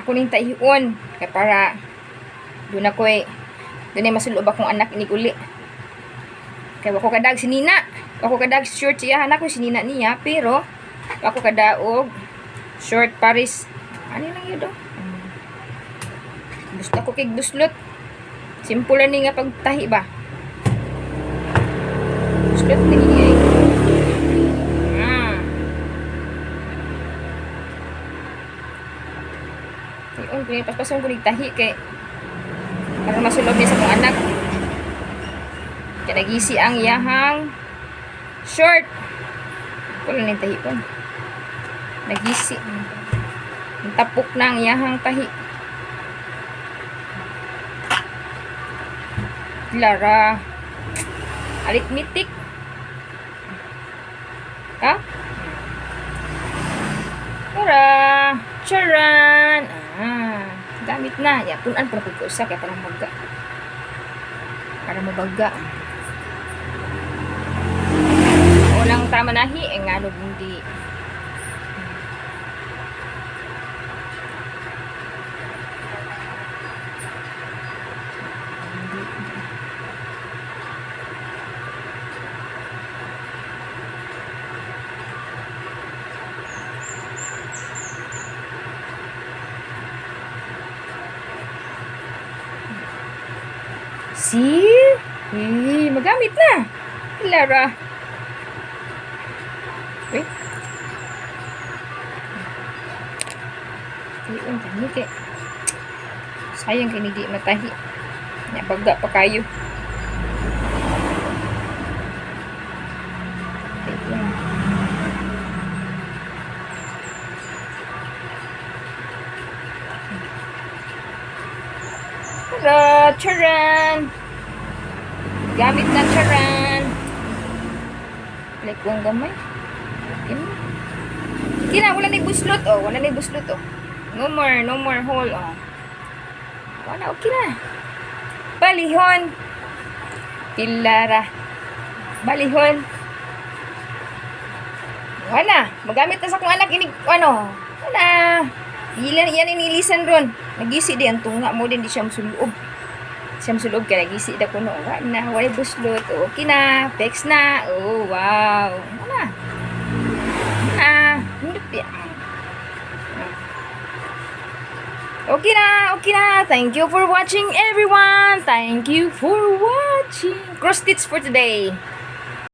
Ako ning tahion kay para doon ako eh doon ay masulob akong anak inig uli. Kay wa ko kadag sinina. Wa ko kadag short siya anak ko sinina niya, pero wa ko kadaog short paris. Ano lang yun do? Gusto ko kay buslot. Simple lang ni nga pagtahi ba. Buslot ni niya eh. Tahion ko ni paspason ko ni tahi kay para masulob niya sa akong anak. Kaya nagisi ang iyahang short. Wala na yung tahion. Nagisi. Ang tapok na ang iyahang tahi. Lara. Arithmetic. Ka? Lara. Charan. Ah, gamit na. Ya, punan pa ko usa kay para mabaga. Para mabaga. Walang tama nahi eh ngano hindi. See? Eh, magamit na. Lara. Wait. Ayun, kani kay. Sayang kay hindi matahi. Nya baga pa kayo. Ayun. Tara, charan! Gamit na charan! Like kong gamay. Okay na. Okay na, wala na buslot oh. Wala na buslot oh. No more, no more hole oh. Wala, okay na. Balihon. Pilara. Balihon. Wala. Magamit na sa akong anak inig ano. Wala. Ilan yan inilisan ron. Nagisi di ang tunga mo din di siya musulob. Siya musulob kaya nagisi da kuno. Wala na, wala buslot. Okay na, fix na. Oh, wow. Wala. Na, hindot ya. Okay na, okay na. Thank you for watching, everyone. Thank you for watching. Cross stitch for today.